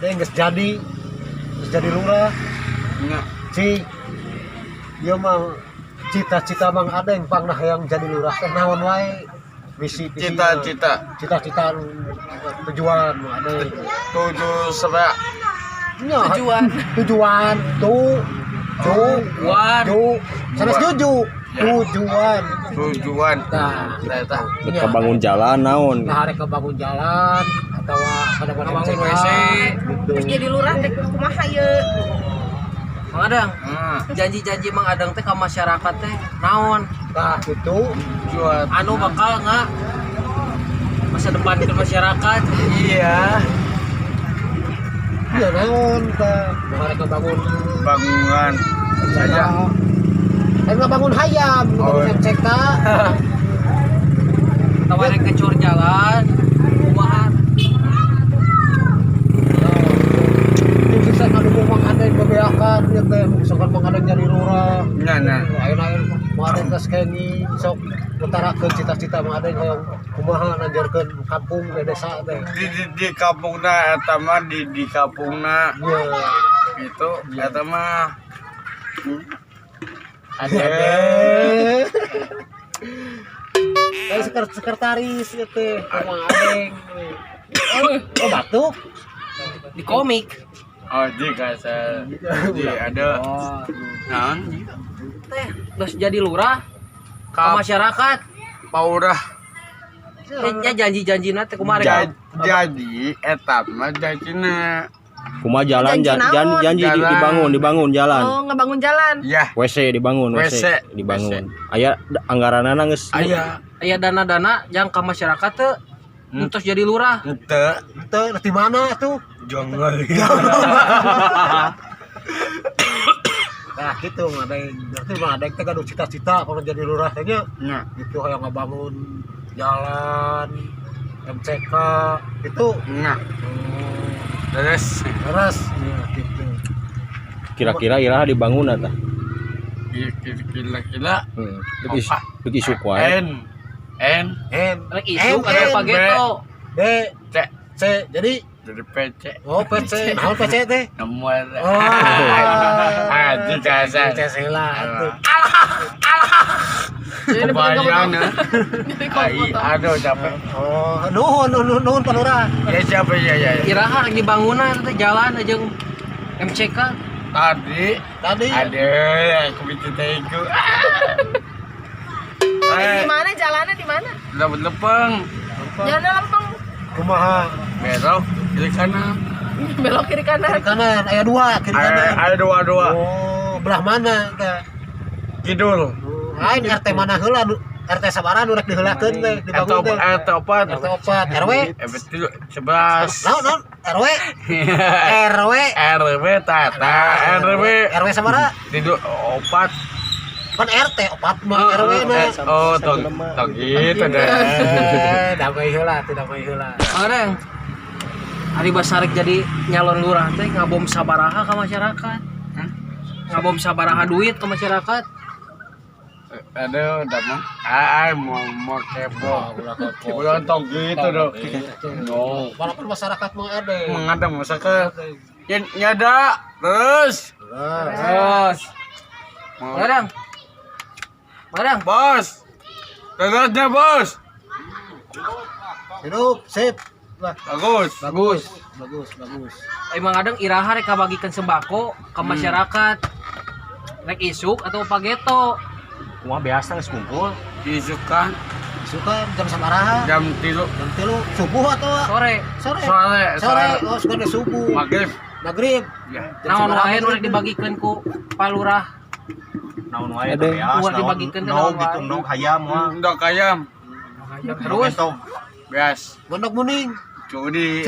Adeng geus jadi lurah. Nya. Cik, ieu mah cita-cita Mang Adeng pangna hayang jadi lurah teh naon wae, misi visi? Cita-cita. Cita-cita, tujuan Mang Adeng. Tujuh sebelah. Nya, Tujuan. Tujuan tuh ju. Tujuan. Ju sanes juju, tujuan. Tujuan. Nah. Nah, eta. Nya. Kebangun jalan naon? Nah, rek kebangun jalan atau kada Ngebangun MCK, WC. Gitu. Terus jadi lurah teh kumaha ye? Mang Adeng, janji-janji Mang Adeng teh ke masyarakat teh naon? Nah, gitu. Tujuan. Anu bakal nggak masa depan ke masyarakat. Iya. Iya, naon tah? Nah, rek ngebangun Bangunan saja. Rek ngebangun hayam, Oh. ngebangun MCK. Atau rek ngecor jalan, kumaha? Ini bisa ngadukung Mang Adeng bebeakan ieu teh, misalkan Mang Adeng jadi lurah. Nya, nya. Ayeuna Mang Adeng geus kenging, sok utarakeun cita-cita Mang Adeng hayang kumaha nanjarkeun kampung di desa teh. Di kampungna eta mah di kampungna Iya. itu eta mah ada. Eh. Kayak sekretaris ieu teh Mang Adeng. Oh, batuk. Di komik. Oh, jika saya di ada Oh. naon? Teh geus jadi lurah ke Kap masyarakat. Paurah. Nya janji-janjina teh kumaha rek? Jadi eta mah jadina. Kumaha jalan? Janji naon? Janji Jalan. Dibangun, dibangun jalan. Oh, ngebangun jalan. Ya. WC dibangun, WC, WC. dibangun. Aya anggaranana geus? Aya. Aya dana-dana yang ke masyarakat teh entos jadi lurah? Henteu. Teu di mana tuh? Jonggol. Nah, gitu Mang Adeng. Berarti Mang Adeng teh gaduh cita-cita kalau jadi lurah teh nya. Nya. Gitu, hayang ngebangun jalan, MCK itu. Nya. Terus. Terus ya gitu. Kira-kira iraha dibangun tah? Kira-kira. Heeh. Dek isuk wae. N N. N. Rek isuk N, atau N, pageto? B. C. C jadi Jadi PC. Oh, PC. Naon PC teh? Nomor. Oh. Ah, jika saya PC lah atuh. Kebayang ya. Ai, aduh, capek. Oh, nuhun nuhun nuhun, Pak Lurah. Ya, siapa ya ya, ya. Iraha rek dibangunan teh jalan jeung MCK? Tadi. Tadi. Ada aku bikin tegu. Di mana jalannya, di mana? Dapat lepeng. Jalannya lempeng. Kumaha? Belok kiri kanan. Belok kiri kanan. Kiri kanan aya dua kiri Ada kanan. Ada dua dua. Oh, belah mana teh? Kidul. Lain RT mana heula RT sabaraha nu rek diheulakeun teh, Atau dibangun teh? RT opat. RT 4, RW. Betul, 11. Naon naon RW? RW. RW tata RW. RW sabaraha? Tidur opat. Kan RT 4 mah RW na. Oh, tong tong gitu deh. Eh, damai heula, teu damai heula. Mang Adeng, ari basarek jadi nyalon lurah teh ngabom sabaraha ke masyarakat? Ngabom sabaraha duit ke masyarakat? Aduh, udah mah. Ah, mau mau kepo. Udah tong gitu dong. No. Walaupun masyarakat mah ada. Mengadam masyarakat. Ya, nyada terus. Terus. Mau. Mang Adeng. Mang Adeng. Bos. Terusnya, bos. Hidup, sip. Lah, Bagus. Bagus. Bagus, bagus. Mang Adeng, iraha rek kabagikeun sembako ke masyarakat? Rek isuk atau pageto? Kumaha biasa geus kumpul. Isukan. Suka jam sabaraha? Jam 3. Jam 3 subuh atau Sore. Sore? Sore, Sore. sore. Oh, suka subuh. Maghrib. Maghrib. Ya. Jam Naon sabaraha wae nu rek maghrib? Dibagikeun ku Pak Lurah? Naon wae Ada. teh beas, Buat naon dibagikeun teh endog naon gitu, wae. Endog hayam mah. Endog ayam. Terus? Endog. Beas. Gondok muning. Cudi.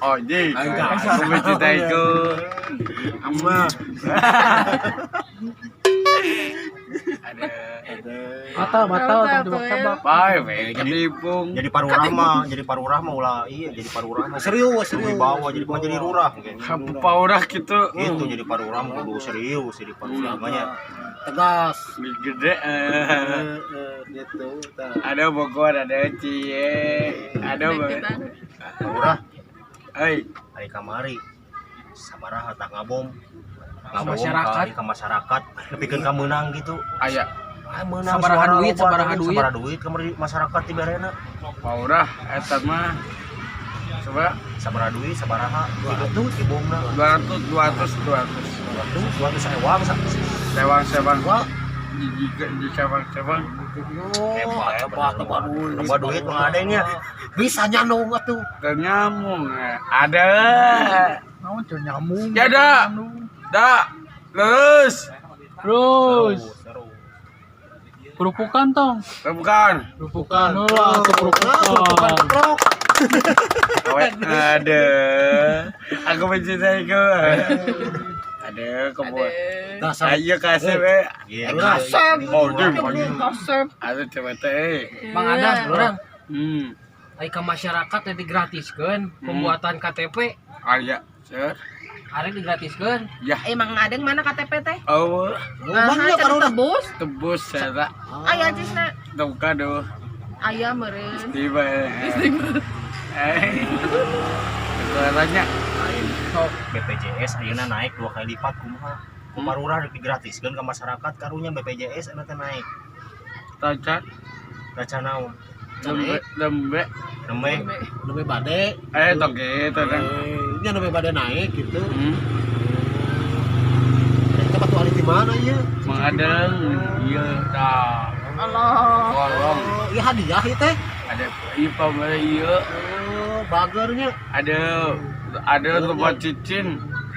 Oh, ji. Aku mencintaiku. Amma. Ada. Mata mata Mata, tong tuh, ya. Bye, we ketipung. Jadi parurah mah, jadi parurah mah ulah iya, jadi parurah mah. Serius, serius. Wibawa, jadi bukan jadi lurah mungkin. Paurah gitu. Itu jadi parurah mah kudu serius jadi parurah mah nya. Tegas. Gede. Gitu. Tah. Ada Bogor, ada Cie, ada Kita. Bogor. Parurah. Hei, Ari kamari sabaraha tah ngabom. Ngabom Masyarakat. ka masyarakat nepikeun ka meunang gitu. Aya. Ah, meunang Sabaraha suara duit, loba, sabaraha duit. Sabaraha duit ka masyarakat diberena. Paurah eta mah. Coba Sabaraha duit, sabaraha gitu dibomna. 200 200 200. 200 ewang Sewang-sewang. Di sewang-sewang. Hebat, Hebat, loba duit. Loba duit mah adanya. Bisa nyandung atuh. Ternyamung. Ada. Naon teu nyambung. Ya dah. Dah. Lurus. Terus. Kerupukan tong. Bukan. Kerupukan heula atuh kerupukan. Keprok. Ada. Aku mencintaiku. Ada kebun. Dasar Ayo kasih we. Iya. Kasep. Oh, dia Kasep. Ada coba teh. Mang Adang, urang. Ai ka masyarakat teh digratiskeun pembuatan KTP, Aya. Ser. arek digratiskeun. Ya. Emang ada yang mana KTP teh? Oh, Nah, Bangga can parurah. tebus. tebus saya. Aya cisna. Tuh kado. Aya meureun. Tiba. Eh. Suaranya. Lain BPJS ayeuna naik 2 kali lipat kumaha. Ku parurah rek digratiskeun ka masyarakat karunya BPJS ayeuna teh naik. Tacat. Raca naon? Lembe, lembe. Nembe Nembe bade. Tong gitu kan. Nya nembe bade naik gitu. Hmm. Kita batu alit di mana ieu? Mengadeng, iya, dah. Allah. Tolong. Oh, ieu hadiah ieu teh. Ada IPA mana iya. Oh, bagernya. Ada tempat cicin.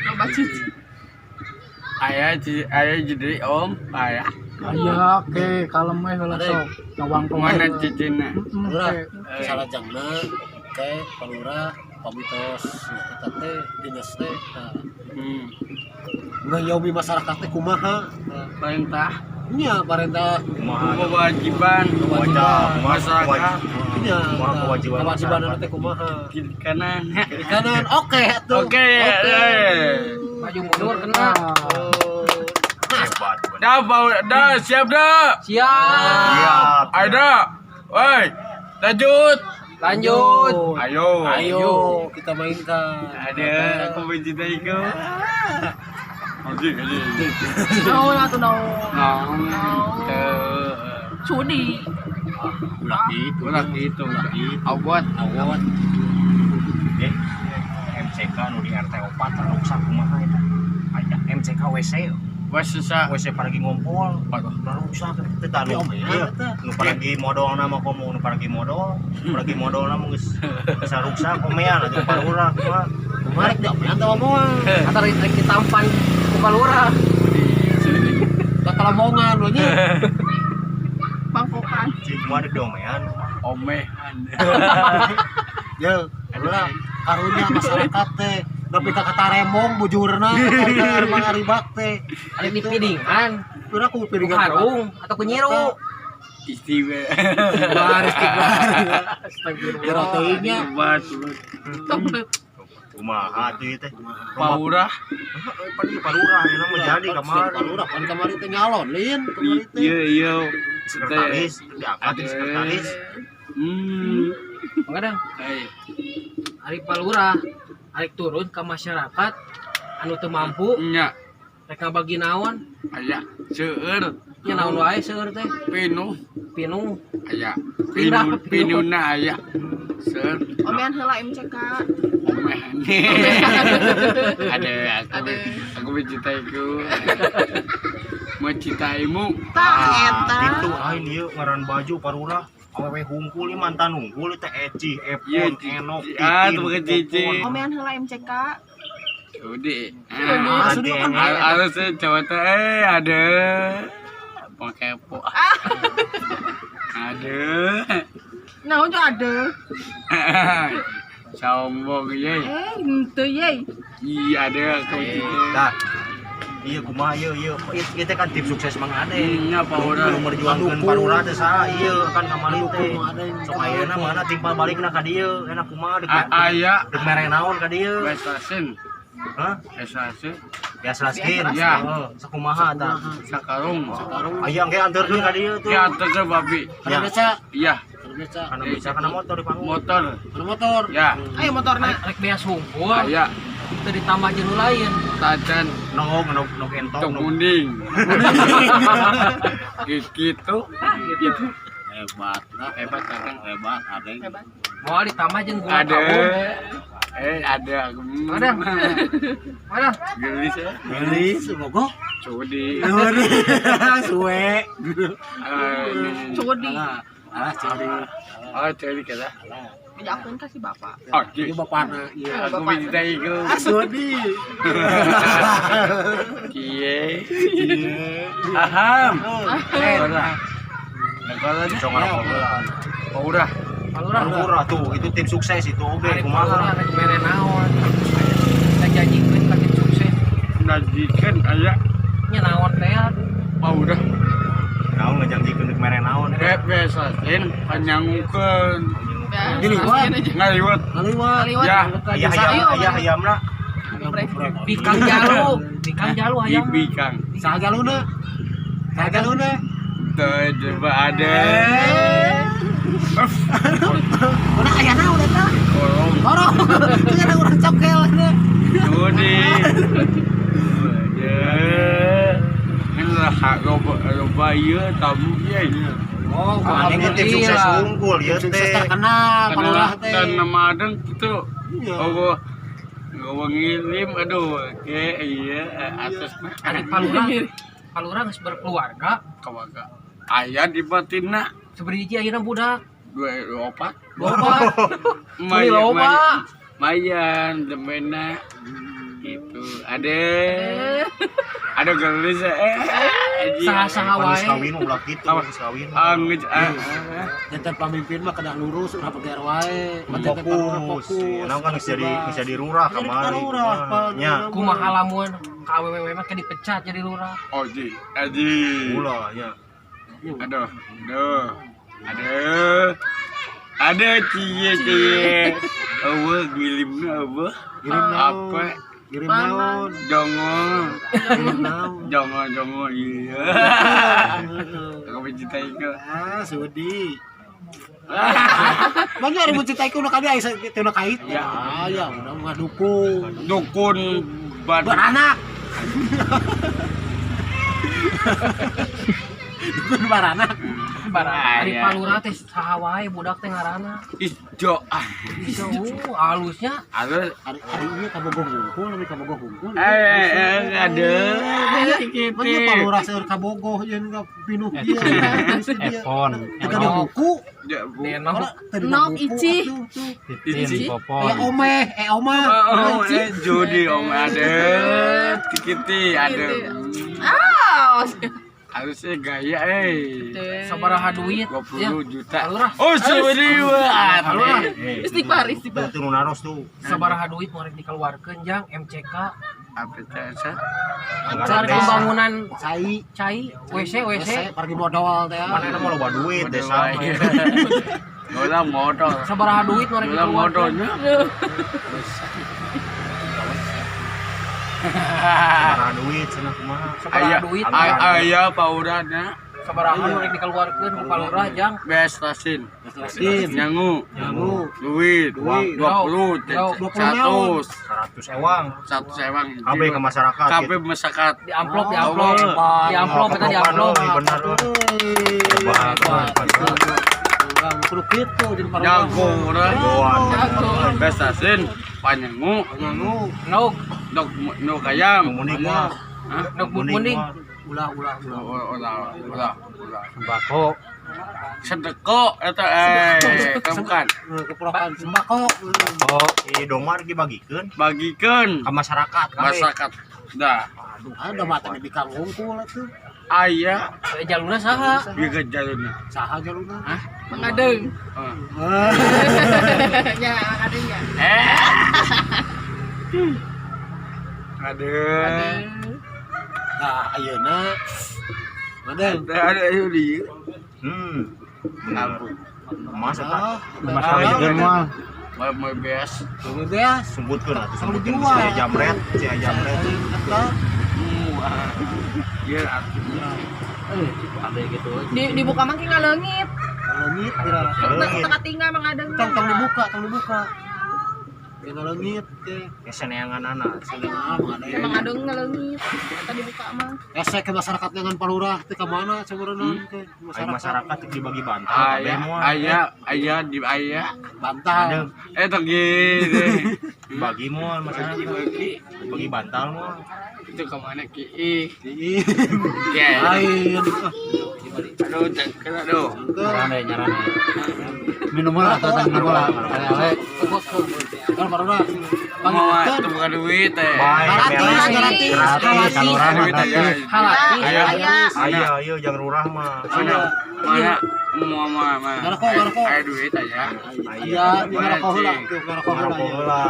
Loba cici. Ayah, ayah jadi om, ayah. Aya ke kalem we heula sok. Ngawangkong. Mana cicinnya? Lurah, Heeh. salajengna ke palurah pamitos eta teh dinas teh tah. Ngayomi masyarakat teh kumaha? Perintah, Nya parentah kumaha kewajiban, wajib masyarakat, nya Kumaha kewajiban kewajiban masyarakat. teh kumaha? Kiri kanan. Kiri kanan oke atuh. Oke, Maju mundur kena. Hebat. Dah, bau, dah, siap dah. Siap. Siap. Ayo dah. Woi, lanjut. Lanjut. Ayo. Ayo kita mainkan. Ada, aku mencintaiku. Oke, oke. Naon atuh naon. Nah, Sudi. ulah gitu, ulah gitu, ulah gitu. Awat, Awat. MCK nu di RT 4 rusak kumaha eta. Aya MCK WC. Wes susah. WC paragi ngompol. Rusak teh tah nu. Iya, Nu paragi modol nama komo nu paragi modol, paragi modolna mah geus bisa rusak komean atuh parurah kumaha. Kemarin dia omean teh omongan. Atau rek ditampan ku palurah. Da kalamongan we nya. Bangkokan. Cing kumaha deuk diomean. Omehan. Ye, ulah karunya masyarakat teh nepi ka kataremong bujurna ka Mang Aribak teh. Arek dipidingan, Pira ku ku piringan karung atau ku nyiru. Istimewa. Istighfar, istighfar. Astagfirullah. Jero nya. Obat, Kumaha atuh ieu teh. Paurah. Pan ieu parurah ayeuna mah jadi kamari. Parurah pan kamari teh nyalon lin kamari teh. Iya, iya. Sekretaris diangkat jadi sekretaris. Mengadang Hei, ari palurah, arek turun ke masyarakat anu teu mampu nya, rek ngabagi naon, aya seueur nya naon wae seueur teh, pinuh, pinuh. aya Pindah, pinu pinuna aya. Seueur Omean heula MCK. omehan. Ada aku mencintaiku. Mencintaimu. Tah eta. Gitu lain ieu ngaran baju parurah. Awewe hungkul ieu mantan hungkul teh Eci, Iya, Epon, Enok, ah, Titin, tuh bukan Cici. Popon. Omean heula MCK. Udah. Ah, sudah kan. Harus coba teh ada. Mau kepo. Ada. Naon tuh ada. Sombong ye. Henteu ye. Iya ada aku mencintai. Tah. Iya kumaha ieu ieu. Ieu teh kan tim sukses Mang Ade. Nya parurah. Nu merjuangkeun parurah teh saha ieu kan kamari teh. Ada Sok ayeuna mana timpal balikna ka dieu, enak kumaha deuk Aya deuk mere naon ka dieu. Besasin. Hah? Besasin. Biasa skin. Ya. Heeh, sakumaha tah. Sakarung. Aya engke anterkeun ka dieu tuh. Ya tetep babi. Kana beca. Iya. Beca. Karena beca karena motor dipanggil. Motor. Kana motor. Ya. Ayo motorna. Rek beas hungkul. Aya Teu ditambah jeung nu lain. tacan Nog nog nog entong. tong munding. Gitu. Gitu. Hebat lah. Hebat kadang. Hebat adeng. Hebat. Moal ditambah jeung gula Ada. tabung. Ada. Ada. Mana? Gelis ya. Gelis bogoh. Cudi. Suwe. Cudi. Alah, alah curi. Oh, cudi kata. Diakuin kasih bapak. Oh, Ini bapana iya. Aku minta itu. Sudi. Kie. Aham. Ora. Cong ngarokok. Ora. Palurah. Palurah tuh, itu tim sukses itu oge Ari palurah kumaha. rek mere naon. Kita janjikeun ka tim sukses. Najikan aya Nya naon teh? Paurah. Naon ngajanjikeun deuk mere naon. Rek besasin panyangukeun. Ngaliwat. Ngaliwat. Ngaliwat. Ya. Ayah hayam, ayah hayamna. Bikang jalu, bikang jalu hayam. Bikang. Saha jaluna? Saha jaluna? Tuh coba ada. Udah aya naon eta? Kolong. Korong. Itu ada urang cokel. Sudi. Ya. Ini lah loba ieu tamu ieu. Oh, Aneh ge tim sukses unggul ieu sukses teh. terkenal palurah teh. Dan nama adeng gitu. Iya. Oh, gua ngirim aduh ke iya atas mah Ari palurah. Palurah geus berkeluarga. kawaga. Aya di batina Seberiji ayeuna budak. dua opat. Loba. Mayan, loba. Mayan, demena gitu. Ada ada gelis Saha-saha Panis wae. kawin ulah kitu, panis kawin. Angge Jantan pamimpin mah kedah lurus ulah pakai wae. Fokus. Naon kan geus jadi geus jadi lurah kamari. Nya. Kumaha lamun ka awewe mah ke dipecat jadi lurah. Oji, aji. Ulah nya. Aduh, aduh. Aduh. Ada cie cie. Eueuh ngirimna eueuh. Ngirim naon? Apa? Ngirim naon? Jongo. Ngirim naon? Jongo jongo iya. Aku mencintai kau. Ah, sudi. Banyak yang mencintai kau nak ada itu nak kait. Ya. Ya, ya, udah mah dukun. Dukun Beranak. Dukun baranak. Bara ari Aya. palurah teh saha wae budak teh ngaranna. Ijo ah. Jauh halusnya Alus Hari hari ini kabogoh hungkul, lebih kabogoh hungkul. Ada gitu. Banyak palurah seueur kabogoh jeung ka pinuh ieu. Epon. Teu ada buku. Ya, Bu. Denok. Ora teu dina Nok buku Ici. atuh, tuh. Titin Eh popon. omeh, eh omah. Oh, judi om ada, tikiti ada. Ah. Harusnya gaya Sabaraha duit 20 juta. Palurah. Oh, sudi wah. Palurah. Istighfar, istighfar. Itu nu naros tuh. Sabaraha duit mau rek dikeluarkeun jang MCK Apa teh? Anggaran cari desa. pembangunan Cai, cai WC WC pergi modal teh. Mana mah loba duit desa. Bola modal. sabaraha duit mau rek Bola dikeluarkeun modalnya. Sabaraha duit cenah kumaha. sabaraha duit Ayah paurana sabaraha nu rek dikeluarkeun ku palurah jang bestasin. Sin. Nyangu. Nyangu. Duit. Duit. 20 Yo. 100 100 ewang. 100 ewang. KB ke masyarakat. KB masyarakat. di amplop di amplop di amplop kita di amplop Bener. Hebat. Urang kudu kitu jeung parurah. Jago urang. Jagoan. Bestasin panyangu Nyangu. nok nok nok ayam. Muning mah. Hah? nok munding mah. Ulah ulah ulah. Ulah ulah ulah. Sembako. Sedeko eta bukan. Keprokan sembako. Oh, Eh dong mah dibagikeun Bagikeun ke masyarakat. kabeh. masyarakat. Dah. Aduh, Ada mata di bikang hungkul atuh. Aya jalurna saha bieu jalurna. Saha jalurna? Hah? Mengadeng. Heeh. Ya, mengadeng ya. Ada. Nah, ayeuna Madeng. Ada ayo di. Bener. Emas eta. emas kawin moal. Mau beas. Mau beas. Sebutkeun atuh, sebutkeun Dijual. si aya jamret, si aya jamret. Eta Iya atuh. Ada gitu. Di dibuka mah ki ngaleungit. Leungit kira. Tengah tinggal Mang Adeng. Tong tong dibuka, tong dibuka. Kena leungit teh. Keseneangan anak. Senengan Mang Adeng. Mang Adeng ngeleungit. Eta dibuka mah. Esek ke masyarakat dengan palurah teh ka mana cemeureunnan teh Ai masyarakat dibagi bantal kabeh Ayah, moal. ayah, ayah di ayah. Bantal. Eh tong gitu. Bagi moal masyarakat. Bagi Bagi bantal moal. itu kemana ki? Ih, Ya. lain. Aduh, cengkel aduh. Nyarane nyarane. Minum lah atau minum lah. Ale-ale. Kan parurah. Mau itu bukan duit teh. Baik, Gratis, beres. gratis. Gratis, kalurah mah Duit aja. gratis. Halati. Ayah. Ayah. Ayo, ayo jangan lurah mah. Mana? Mana? Mau mana? Ngarokok, ngarokok. Ayo duit aja. Iya, di ngarokok heula, tuh ngarokok heula. Ngarokok heula.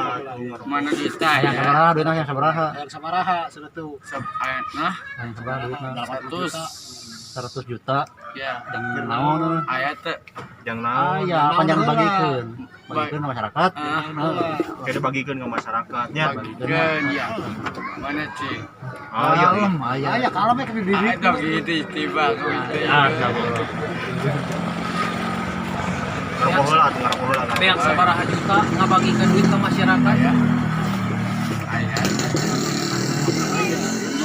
Mana kita Yang ya? sabaraha duitna yang sabaraha? Yang sabaraha sudah tuh. Sab ayah nah Yang sabaraha duitna? 100 100 juta. ya. Dan naon? Ayah teh Jangan naon. Aya, apa yang dibagikeun? Bagikeun ke masyarakat. Ah. Kayak dibagikeun ke masyarakatnya. Bagikan ya. Mana cing? Ayo. Kalem, aya. Aya kalem ya ke bibi. Ayo gitu tiba gitu. Ah, ngarokok heula atuh ngarokok heula. Beak sabaraha juta ngabagikeun duit ke masyarakat. Ayah.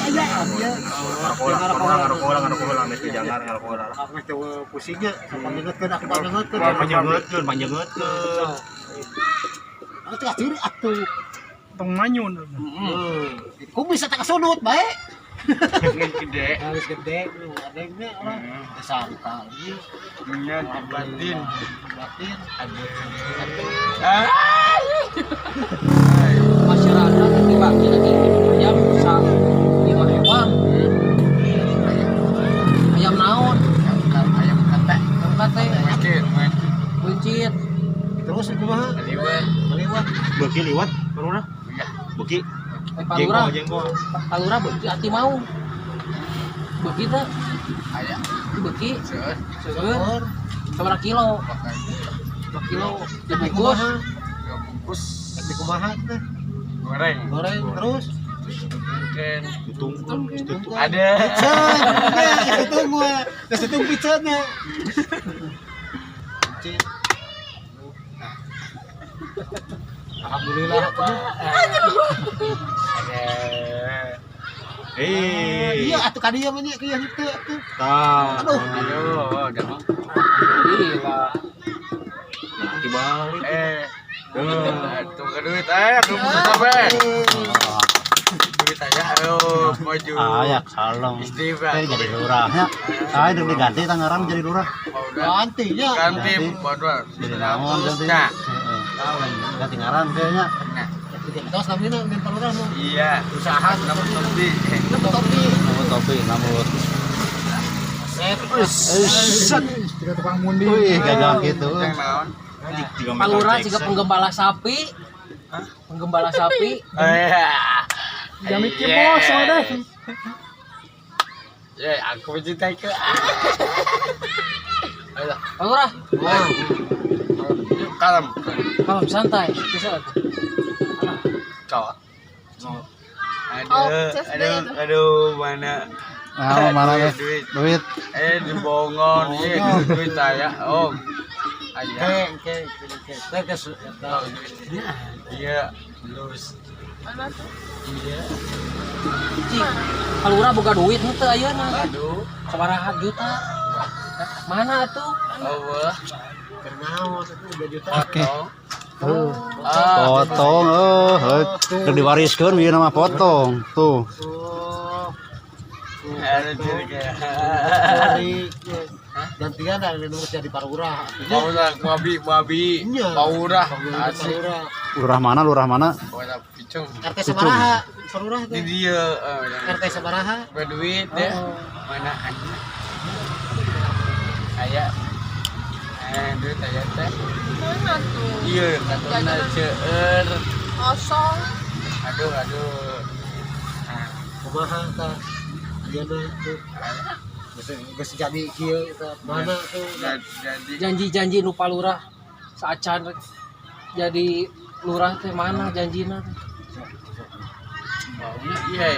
Iya, iya. Ngarokok heula, ngarokok heula, ngarokok heula, mesti jangan ngarokok heula. Aku meh teu pusingnya, panjengetkeun aku panjengetkeun. Panjengetkeun, panjengetkeun. Aku teh ciri atuh. Tong manyun. Heeh. Ku bisa tak kasudut bae. Ini gede. Harus gede lu adengnya lah. Santai. Nya batin. Batin. Ah. Masyarakat dibagi lagi ayam sa lima hewan. Ayam naon? Ayam kata. Ayam kate, Mungkin, mungkin. buncit. Terus kumaha? Liwat. Liwat. Beuki liwat, Parurah. Iya. Beuki. Eh, palurah, Jengkol, jengkol. palurah beuki ati mau. Beuki teh, Ayah. beuki Seueur. seueur sabaraha kilo? 2 kilo dibungkus. Dua bungkus. Tapi kumaha teh? Goreng. Goreng terus. Mungkin. Tutung. Tutung. Ada. Piceun, itu tunggu. Terus itu piceunnya. Piceun. Alhamdulillah. Ada. Eh. Iya, atuh ka dieu mah nya kieu henteu atuh. Tah. Aduh. Aduh, udah mau. Gila. Dibalik. Eh. Tuh, ke duit aduh, sampai. Duit aja, aduh, maju. Aya kalem. Istimewa. Teh jadi lurahnya. Aya udah diganti tangaran jadi lurah. Ganti nya. Ganti, bodoh. Jadi naon ganti? Nah. Heeh. Ganti ngaran kayaknya. Nah, Terus namina min palurah mah. iya. Usaha Dapat topi. topi. Namun topi, namun. Set. Set. Tiga tukang mundi. Wih, gagal gitu. Yang naon? Jika Palurah Michael juga Jackson. penggembala sapi. Penggembala sapi. Iya. Mickey Mouse deh. Ya, aku mencintai ke. Ayo, Palurah, Kalem. kalem santai. Bisa atuh. Cowok. Oh, Aduh, ces deh aduh, itu. aduh, mana? Nah, mana ya? Duit, Duit. Eh, dibongon, iya, duit saya, om. Ayah. Oke, oke, oke. Teh eta. Iya, lulus. Mana tuh? Iya. Cik, Palurah boga duit henteu ayeuna. Aduh, Sabaraha juta? Mana atuh? Allah. Kernaon itu 2 juta. Oke. Potong. Tuh. Ah, Potong, eh, udah diwariskeun ieu nama potong. Tuh. Oh. ada jadi kayak. Dari gantian dari nu jadi parurah. Paurah, babi, babi, Iya. paurah, asik. Parurah. Lurah mana? Lurah mana? Paurah picung. RT sabaraha? Parurah Di teh. dia, eh, RT sabaraha? berduit deh. Mana anjing? Aya. Eh, duit aya teh. Mana tuh? Iya, katanya seueur. Kosong. Aduh, aduh. Nah, Kumaha tah? Ayeuna tuh. Geus jadi kieu eta mana tuh? jadi Janji-janji nu palurah saacan jadi lurah teh mana janjina teh? maunya iya.